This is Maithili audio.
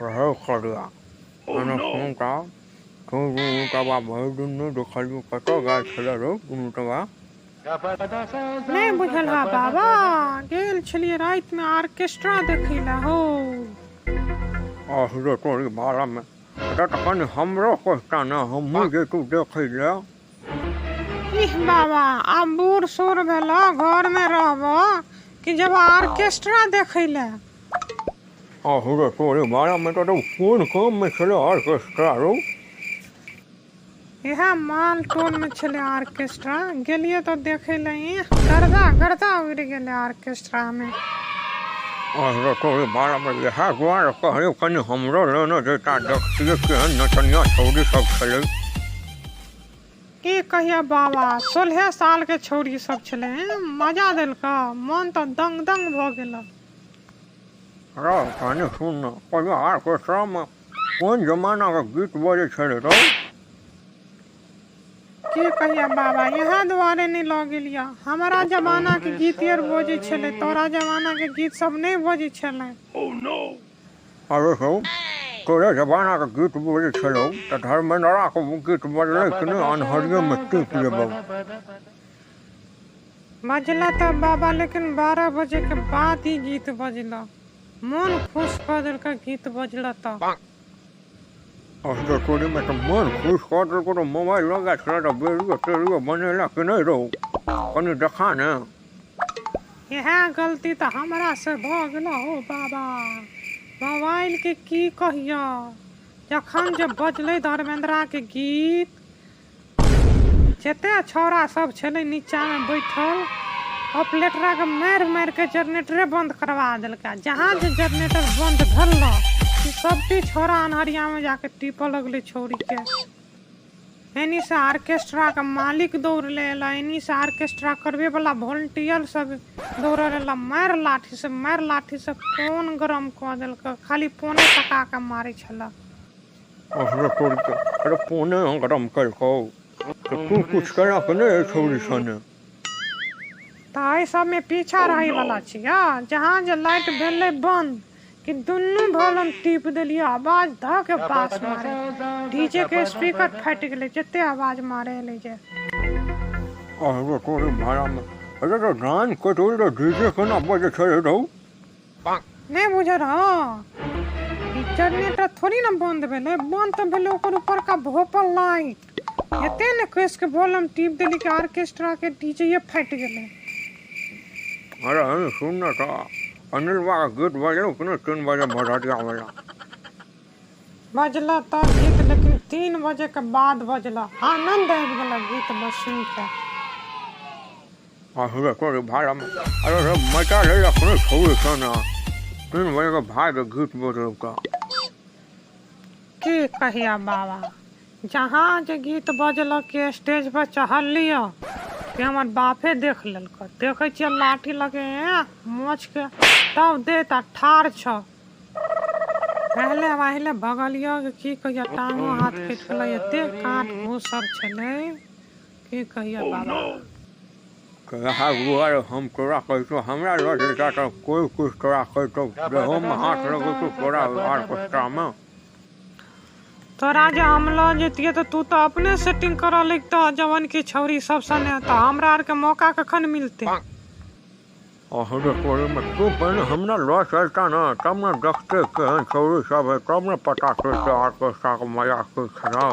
रहै करिया। एने सुन त, तू दुनू टबा भरि दिन नहि देखलियौ, कतऽ गेल छलै रौ दुनू टबा? नहि बुझल हा बाबा, गेल छलियै रातिमे ऑर्केस्ट्रा देखै लए हौ। आह रे तोरी भाड़ामे, अरे तऽ कनि हमरो कहिता ने, हमहूँ जैतहुँ देखै लए। इह बाबा, आब बूढ़ सूढ़ भेलह, घरमे रहबह कि जब ऑर्केस्ट्रा देखै लए? आह रे तोरी भाड़ामे, तऽ कोन काममे छलै ऑर्केस्ट्रा रौ? इएह माल टोलमे छलै ऑर्केस्ट्रा, गेलियै तऽ देखै लए, इह गर्दा गर्दा उड़ि गेलै ऑर्केस्ट्रामे। आह रे तोरी भाड़ामे, इएह दुआरे कहलियौ कनि हमरो लेने जैता, देखतियै केहन नचनिया छौरी सब छलै। की कहिया बाबा, 16 सालके छौरी सब छलै, मजा देलकै, मन तऽ दंग दंग भऽ गेल। रौ कनि सुन ने, कहियो ऑर्केस्ट्रामे कोन जमानाके गीत बजै छलै रौ? की कहिया बाबा, इएह दुआरे नहि लऽ गेलियै, हमरा जमानाके गीत आर बजै छलै, तोरा जमानाके गीत सब नहि बजै छलै। अरे हौ, तोरे जमानाके गीत बजै छलौ तऽ धर्मेन्द्राके गीत बजलै कि नहि अन्हरियेमे टीप लेबौ। बजला तऽ बाबा, लेकिन 12 बजेके बाद ही गीत बजला, मन खुश कऽ देलकै गीत बजला तऽ। अरे तोरीमे तऽ मन खुश कऽ देलकौ तऽ मोबाइल लऽ गेल छलै तऽ वीडियो तीडियो बनेला कि नहि रौ? कनि देखा ने। इएह गलती तऽ हमरासँ भऽ गेल हौ बाबा, मोबाइलके की कहियऽ, जखन जे बजलै धर्मेन्द्राके गीत, जते छौड़ा सब छलै नीचाँमे बैठल, ऑपरेटराके मारि मारिके जनरेटरे बन्द करवा देलकै। जहाँ जे जनरेटर बन्द भेल कि सबटी छौड़ा अन्हरियामे जाके टीपऽ लगलै छौड़ीके। एनी से ऑर्केस्ट्राके मालिक दौड़ले एला, एनी से ऑर्केस्ट्रा करबे वाला वोलंटियर सब दौड़ल एला, मारि लाठी से मारि लाठी से कोन गरम कऽ देलकै, खाली पोने तका के मारै छलै। अरे तोरीके, अरे पोने गरम केलकौ तऽ तू कुछ केलक कि नहि एहि छौरी सने? तऽ एहि सबमे पीछा रहै वाला छियै, जहाँ जे लाइट भेलै बंद कि दुनू वॉल्यूम टीप देलियै, आवाज धऽ के पास मारे, डीजे के स्पीकर फाटि गेलै जते आवाज मारे एलै जे। अरे तोरी भाड़ामे, अरे तऽ गान कटि तऽ डीजे केना बजै छलै रौ? नहि बुझल हौ, ई जनरेटर थोड़ी ने बंद भेलै, बंद तऽ भेलै ओकर उपरका भोपल लाइट, एते ने कस के वॉल्यूम टीप देली कि ऑर्केस्ट्रा के डीजे फाटि गेलै। अरे हँ सुन ने तऽ, अनिल बाबाके गीत बजलौ कि नहि 3 बजे भरडिया वाला? बजला तऽ गीत, लेकिन 3 बजे के बाद बजला, आनंद आबि गेल गीत बस सुनि के। अरे तोरी भाड़ामे, अरे रे मजा लेलक नहि छौरी सने 3 बजे के बाद गीत बजलौ तऽ। की कहिया बाबा, जहाँ जे गीत बजलक कि स्टेज पर चढ़लियै कि हमर बापे देख लेलकै, देखै छियै लाठी लगे मोछ के तब देत आ ठाढ़ छ। पहले पहले भगलियै कि की कहिया, टांगो हाथ कटि गेलै, एते काँट घूस सब छलै, की कहिया बाबा। इएह दुआरे हम तोरा कहितौ हमरा लऽ जैता तऽ कोइ कुछ तोरा कहितौ, देहोमे हाथ लगेतौ तोरा ऑर्केस्ट्रामे। तोरा जे हम लऽ जैतियै तऽ तू तऽ अपने सेटिंग करऽ लगतह जवन की छौरी सब सने, तऽ हमरा आरके मौका कखन मिलतै? अरे तोरीमे, तू पहिने हमरा लऽ चलता ने तब ने देखते केहन छौरी सब है, तब ने पता चलतै ऑर्केस्ट्राके मजा की छलै।